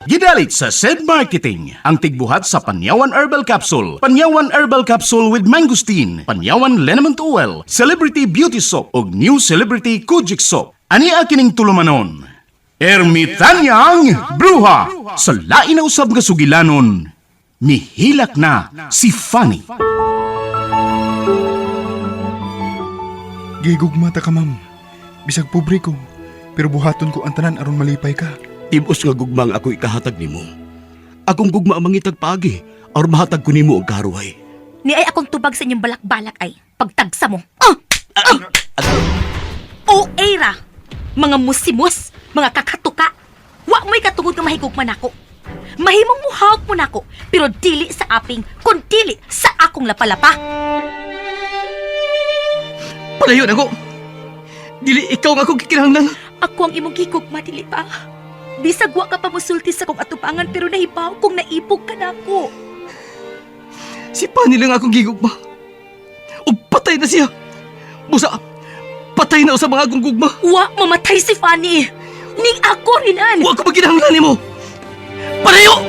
Gidalit sa SED Marketing ang tigbuhat sa Panyawan Herbal Capsule, Panyawan Herbal Capsule with Mangosteen, Panyawan Liniment Oil, Celebrity Beauty Soap ug New Celebrity Kojic Soap. Ani kining tulumanon? Ermitanyang Bruha sa lain na usab nga sugilanon. Mihilak na si Fanny. Gigugma ta ka, ma'am. Bisag pobre ko, pero buhaton ko ang tanan aron malipay ka. Tibos nga gugma ang ako ikahatag nimo. Akong gugma ang mangitag paagi aron mahatag ko nimo ang karuhay. Ni ay akong tubag sa inyong balak-balak ay pagtagsa mo. Ah! Ah! O era, mga musimus, mga kakatuka. Wa mo'y katungod nga mahigugma nako. Mahimong muhawak mo nako, pero dili sa aping, kun dili sa akong lapalapa. Palayo na ko. Dili ikaw nga akong gikinahanglan. Ako ang imong gigugma, dili ba? Bisag wa ka pa musulti sa kong atubangan pero nahibaw kung naibog ka nako. Si Pani lang akong gigugma. Ug patay na siya. Busa, patay na sa mga akong gugma. Wa mamatay si Fanny. Ning ako rinan. Wa ko maginahanglan nimo. Palayo!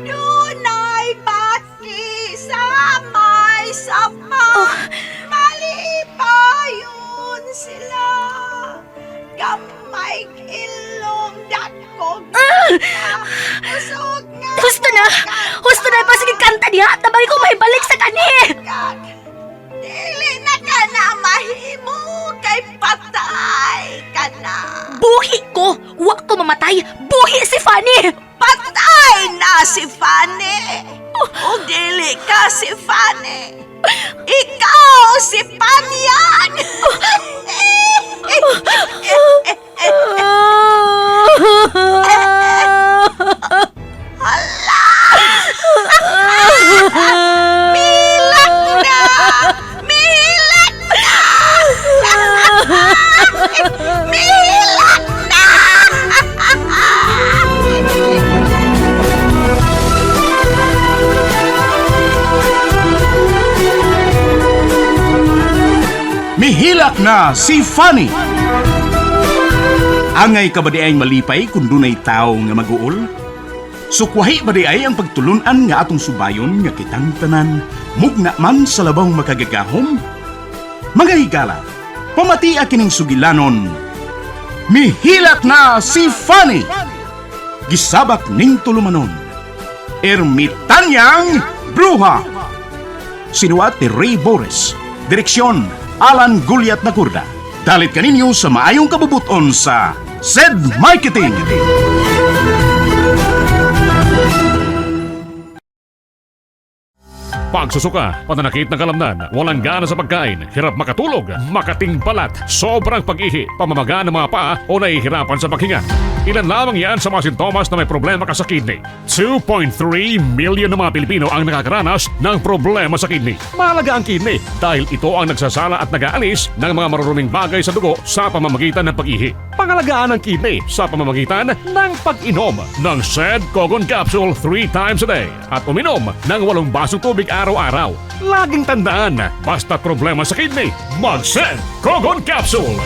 Dunay bati sa may sapa. Malipayon sila. Gamay ilong dakog. Usog nga. Husto na! Husto na! Pasige kanta diha! Tabang ko may balik sa kani! Kag, dili na ka na mahimo kay patay ka na. Buhi ko! Wa ko mamatay! Buhi si Fanny! Patay na si Fanny. O dili ka si Fanny. Ikaw si Panyag. Milak na! Milak na! Milak na! Mihilak na si Fanny. Angay ka ba di ay malipay kung dunay tao nga maguol? Sukwahi ba di ay ang pagtulunan nga atong subayon nga kitang tanan, mugna man sa labang makagagahom? Mga higala, pamatia kining sugilanon. Mihilak na si Fanny! Gisabak ning tulumanon. Ermitanyang Bruha! Sinuat ni Ray Boris. Direksyon, Alan Guliat Nakurda. Dalit kaninyo sa maayong kabubuton sa SED Marketing. Pagsusuka, pananakit ng kalamnan, walang gana sa pagkain, hirap makatulog, makating balat, sobrang pag-ihi, pamamaga ng mga paa o nahihirapan sa paghinga. Ilan lamang yan sa mga sintomas na may problema ka sa kidney. 2.3 million na mga Pilipino ang nakakaranas ng problema sa kidney. Mahalaga ang kidney dahil ito ang nagsasala at nag-aalis ng mga maruruming bagay sa dugo sa pamamagitan ng pag-ihi. Pangalagaan ang kidney sa pamamagitan ng pag-inom ng SED Kogon Capsule 3 times a day at uminom ng 8 basong tubig araw-araw. Laging tandaan, basta problema sa kidney, mag-SED Kogon Capsule!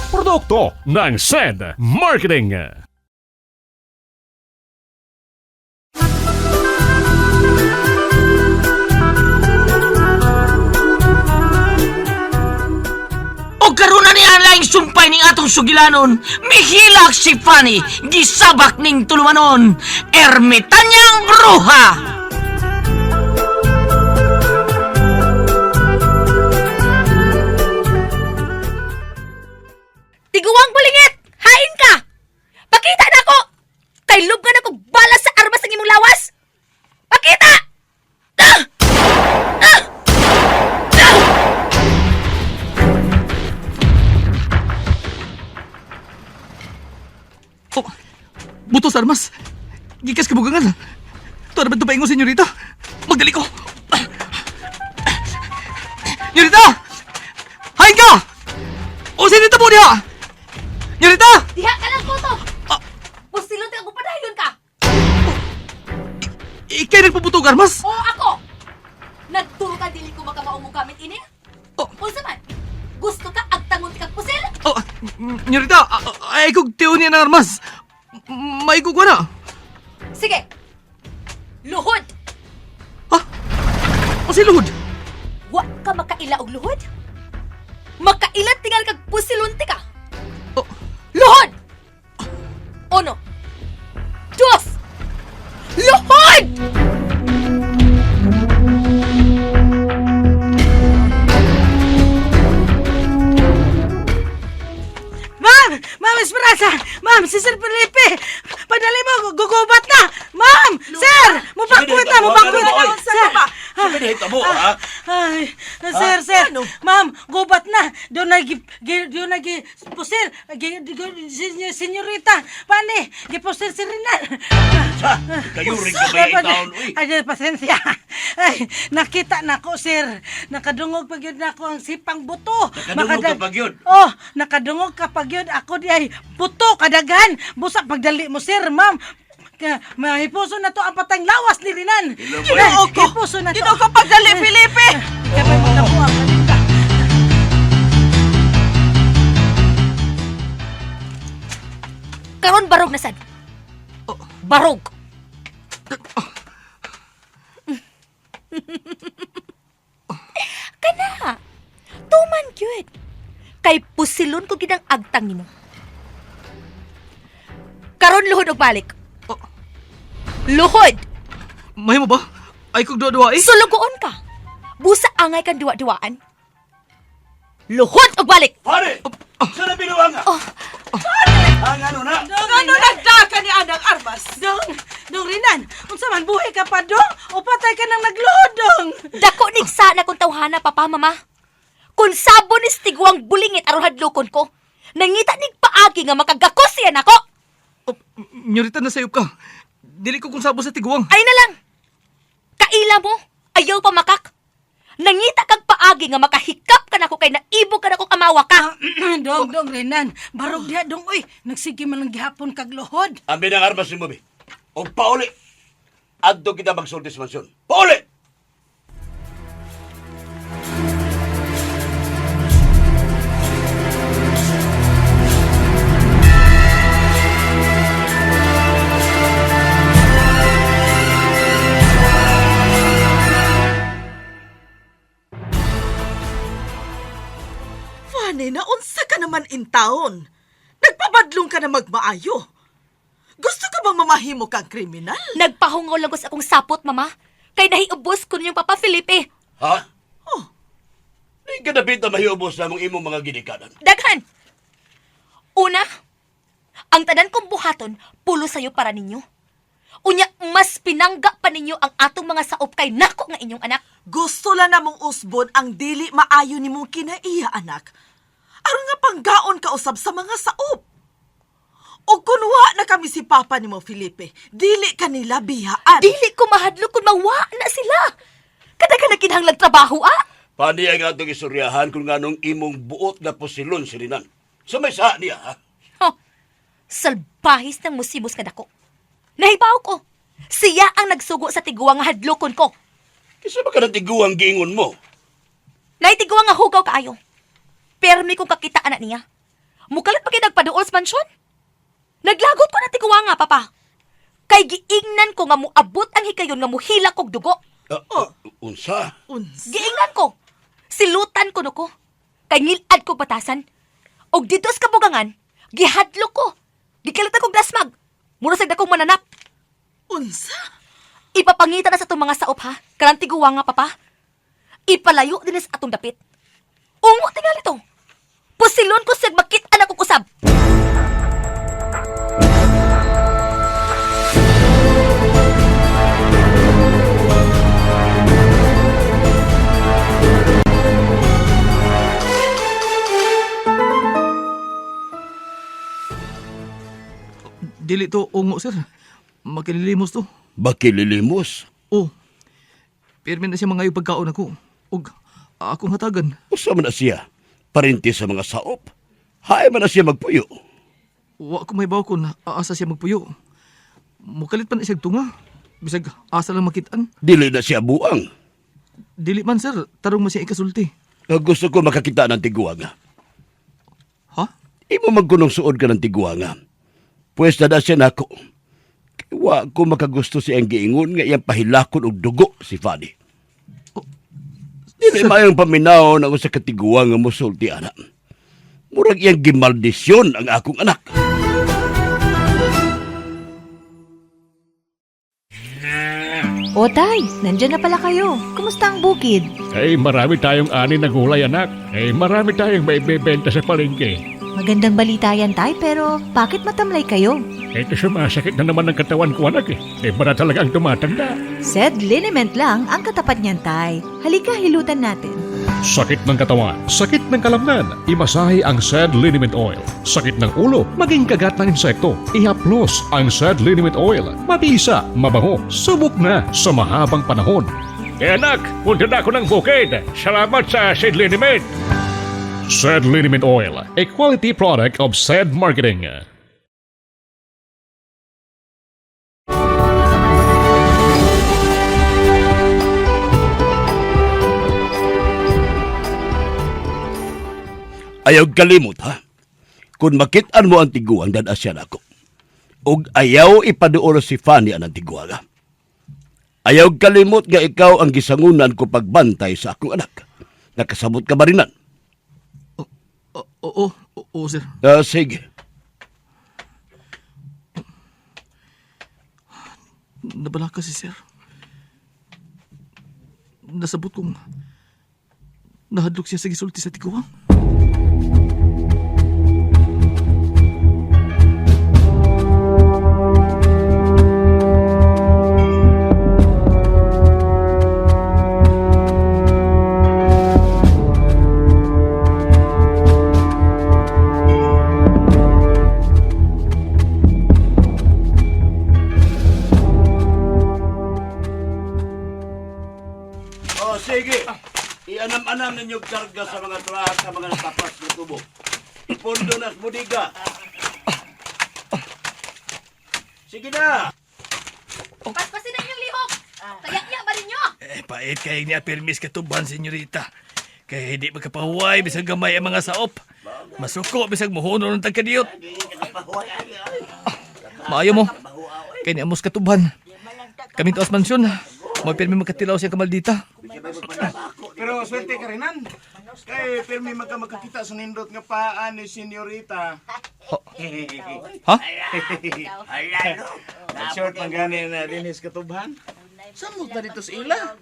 Produkto ng SED Marketing. O karon na ni ang laing sumpay ning atong sugilanon. Mihilak si Fanny, gisabak ning tulumanon. Ermitanyang bruha! Tiguang bulingit! Hain ka! Pakita na ako! Kay lubgan ako bala sa armas ng imong lawas! Pakita! Ah! Ah! Ah! Oh, butos armas. Gikas kabugangan. Tuwa naman ito paingon, senyorita. Magdali ko. Senyorita! Hain ka! O, senyorita po niya! Senyorita! Diha ka lang ko to! Pusilon ka padayon ka! Ikay nagpuputog armas? O ako! Nagturo ka dili ko makamaong mo gamit ini? Oh. Unsa man? Gusto ka agtangon ti kag pusil? Oh, Nyorita, ay kog tiyo niya ng armas. Maigog ko na. Sige. Luhod. Ha? O si luhod? Wa ka makaila og luhod? Makaila tingal kag pusilunti ka. Oh. Luhod! Uno. Dos. Luhod! Ma'am! Ma'am Esperanza! Ma'am, si Sir Felipe! Padali mo, gugubat na! Ma'am! Sir! Mubakwit na! Mubakwit na! Sir! Sige, mo, ha? Ay, sir, sir. Ma'am, gubat na. Doon na, doon na, gi, pusil. Senyorita, pani, gipusil si Rinal. Sa, kayo rin ka ba yung taon, uy? Ay, pasensya. Ay, nakita na ko, sir. Nakadungog pa gyud na ako ang sipang buto. Nakadungog ka pa gyud? Oh, nakadungog ka pa gyud. Ako di ay buto kadaghan. Busa pagdali mo, sir, ma'am. Mahipuso na to ang patang lawas ni Rinan. Ginoo ko. Hipuso na to. Ginoo ko, pagdali, Felipe. Kaya magkabuang ka. Karon barog na sad. Barog. Kana. Tuman gyud. Kay pusilon ko gid ang agtang nimo. Karon luhod og balik. Luhod. Mahimo ba? Ay kog duwa-duwa eh. Sulugoon ka. Busa angay kang duwa-duwaan. Luhod og balik. Pare! Sa na binuang nga? Ang ano na? Ano nagdaka ni Anang Armas? Dong, dong Rinan, unsa man buhi ka pa dong? O patay ka nang nagluhod dong? Dako nigsa na kung tawhana, papa, mama. Kung sabo ni Stigwang bulingit aron hadlokon ko, nangita nig paagi nga makagakos siya nako. Oh, Nyorita, nasayop ka. Dili ko kung sabo sa tiguang. Ay na lang. Kaila mo, ayaw pa makak. Nangita kag paagi nga makahikap ka nako kay naibog ka nako kamawa ka. Dong, dong Rinan, barog diha dong oy, nagsige man lang gihapon kag luhod. Ang binang armas ni Mobi. O pauli! Adto kita magsulti sa mansyon. Pauli! Funny na unsa ka naman in taon. Nagpabadlong ka na magmaayo. Gusto ka bang mamahimo kang kriminal? Nagpahungaw lang ko sa akong sapot, mama. Kay nahiubos ko ninyong Papa Felipe. Ha? Oh. Di ka dapit na mahiubos na mong imong mga ginikanan. Daghan. Una, ang tanan kong buhaton, pulo sayo para ninyo. Unya, mas pinangga pa ninyo ang atong mga saop kay nako nga inyong anak. Gusto lang namong usbon ang dili maayo nimong kinaiya, anak. Aron nga panggaon ka usab sa mga saop. O kunwa na kami si Papa nimo, Felipe, dili kanila biyaan. Dili ko mahadlok kung mawa na sila. Kada ka nagkinahanglag trabaho, ah. Paano ang atong isuryahan kung nganong imong buot na pusilon si Rinan? Sa may saa niya, ha? Oh, salbahis ng musibos ka dako. Nahibaw ko. Siya ang nagsugo sa tiguang nga hadlokon ko. Kisa ba ka natiguang giingon mo? Naitiguang nga hugaw kaayo. Permi kong kakita anak niya. Mukalit pa kay nagpaduol sa mansyon. Naglagot ko na tiguang nga, papa. Kay giingnan ko nga muabot ang hikayon nga muhila kog dugo. Ah, ah, unsa? Unsa? Giingnan ko. Silutan ko no ko. Kay ngilad ko batasan. Og dito sa kabugangan, gihadlok ko. Gikalitan kog dasmag. Mura sa dakong mananap. Unsa? Ipapangita na sa itong mga saop ha. Karang tiguwa nga papa. Ipalayo din sa atong dapit. Ungo tingali to. Pusilon ko sig makit anak kong usab. Dili to ungo, sir. Makililimos to. Bakililimos? Oh. Pirmi na siya mga pagkaon ako. Og akong hatagan. Usa man na siya? Parinti sa mga saop? Haay man na siya magpuyo? Wa ko may kun aasa siya magpuyo. Mukalit pa na siya tunga. Bisag asa lang makitaan. Dili na siya buang. Dili man sir, tarong man siya ikasulti. Gusto ko makakita ng tiguang. Ha? Imo magkunong suod ka ng tiguanga. Pwes na siya nako. Kay wa ko makagusto sa iyang giingon nga iyang pahilakon og dugo si Fanny. Dili maayong paminaw na usa ka tiguang nga mosulti ana. Murag iyang gimaldisyon ang akong anak. O tay, nandyan na pala kayo. Kumusta ang bukid? Eh, marami tayong ani na gulay, anak. Eh, marami tayong maibebenta sa palengke. Magandang balita yan tay, pero bakit matamlay kayo? Ito sumasakit na naman ang katawan ko, anak eh. Eh, bara talaga ang tumatanda. Said liniment lang ang katapat niyan tay. Halika, hilutan natin. Sakit ng katawan, sakit ng kalamnan, imasahe ang Sad Liniment Oil. Sakit ng ulo, maging kagat ng insekto, ihaplos ang Sad Liniment Oil. Mabisa, mabango, subok na sa mahabang panahon. Eh anak, punta na ako ng bukid. Salamat sa Sad Liniment. Sad Liniment Oil, a quality product of Sad Marketing. Ayaw kalimot ha. Kung makitaan mo ang tiguang dad siya nako. Ug ayaw ipaduol si Fanny anang tiguanga. Ayaw kalimot nga ikaw ang gisangunan ko pagbantay sa akong anak. Nakasabot ka ba rinan? Oo, oo, oo, sir. Ah, sige. Nabalaka si sir. Nasabot kong nahadlok siya sa gisulti sa tiguang. Oh, sige. Ianam-anam ninyo karga sa mga truck sa mga natapas na tubo. Ipondo na sa budiga. Sige na. Paspasin na inyong lihok! Kaya iya ba ninyo? Eh, pait kay niya permis katuban, senyorita. Kaya hindi magkapahuway, bisag gamay ang mga saop. Masuko, bisag muhuno ng tagkadiyot. Maayo mo. Kay niya amos katuban. Kami taas mansyon. May pirmi magkatilaw siyang kamaldita. Pero swerte ka rinan. Kay pirmi magka makakita sa nindot nga paa ni senyorita. Ha? Short man gani na dinis katubhan. Samot na dito sa ila.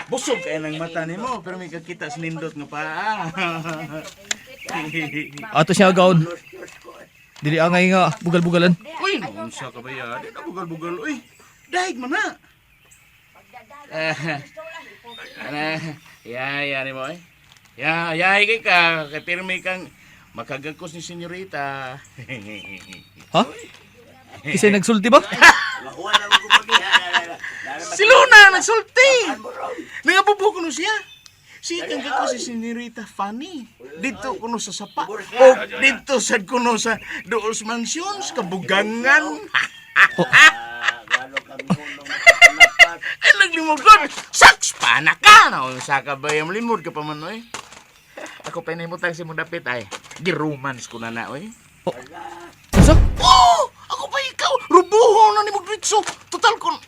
Busog kay ng mata nimo pero may kakita sa nindot nga paa. Ato siya agaon. Dili angay nga bugal-bugalan. Uy, unsa ka ba ya? Di na bugal-bugal uy. Daig man na. Ana, ya ya ni mo eh. Ya, ya kay ka kay pirmi kang makagagkos ni senyorita. Ha? Kisay nagsulti ba? Si Luna nagsulti. Nangabubo kuno siya. Si kang gako si Senyorita Fanny. Dito kuno sa sapa. O dito sad kuno sa Doos Mansions, Kabugangan. Ay, naglimod ko. Saks pa na ka. Naunsa ka ba yung limod ka pa man, oy. Ako pa inimutang si mong dapit ay. Giromance ko na na, oy. Unsa? Oh! Ako pa ikaw! Rubuho na ni Mugritso! Total, kung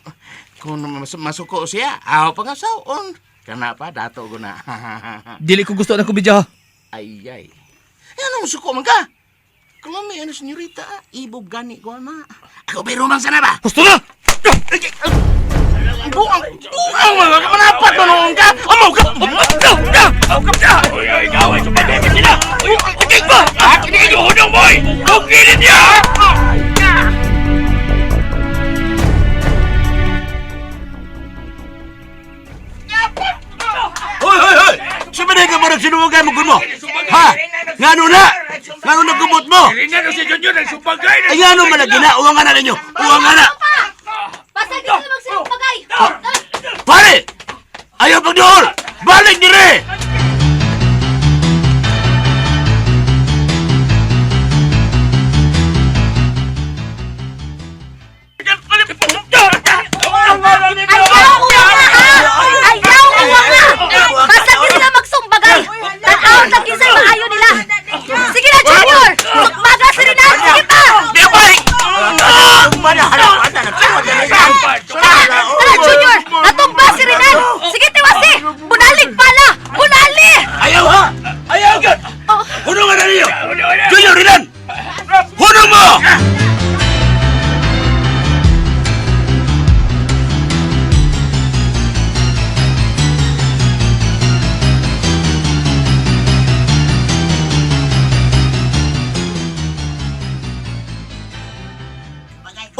masuko siya, aw pa nga saon. Kana pa, dato ko na. Dili ko gusto na kubidya. Ay, ay. Eh, ano masuko man ka? Kalami, ano, senyorita, ah. Ibob gani ko, ama. Ako ba romance na ba? Gusto na! Buang! Buang! Mga kamanapat, manoong ka! Amaw ka! Uy, ikaw ay sumatay sila! Uy, okay ba? Akin yung hunong mo eh! Tungkilin niya! Hoy, hoy, hoy! Suminay ka mo nagsinuwagan mo mo! Ha? Ngano na? Ngano na gumot mo? Ay, ngano man na Uwang nga na ninyo! Uwang nga na! Basta di sila magsinumpagay! Pare! Ayaw pagduol! Balik dire! Ayaw uwa nga ha! Ayaw uwa nga! Basta di sila magsumbagay! Tanaw sa kisay maayo nila! Sige na, Junior!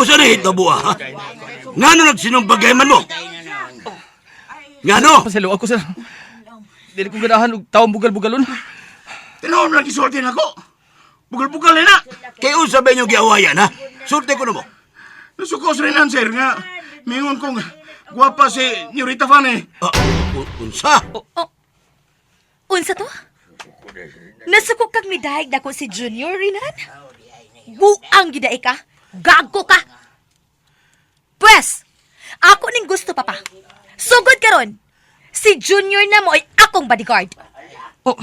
O sa nahitabo ha? Ngano nagsinumbagay man mo? Ngano? Paselo ako, sir. Dili ko ganahan og tawong bugal-bugalon. Tinuod lang gisulti nako. Bugal-bugal na. Kay unsa ba inyong giawayan ha? Sulti ko namo. Nasukos rin ang sir nga. Mingon kong gwapa si Nyorita Fanny. Ah, unsa? Unsa to? Nasuko kag midahig dako si Junior Rinan? Buang gidae ka? Gago ka! Pwes, ako ning gusto papa. Sugod karon. Si Junior na mo ay akong bodyguard. Oh.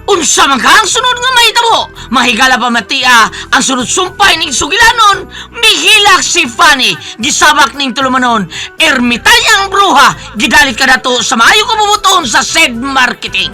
Unsa man ka ang sunod nga mahitabo? Mahigala pa matia ang sunod sumpay ning sugilanon, mihilak si Fanny, gisabak ning tulumanon, ermitanyang bruha, gidalit ka dato sa maayo kabubuton sa said marketing.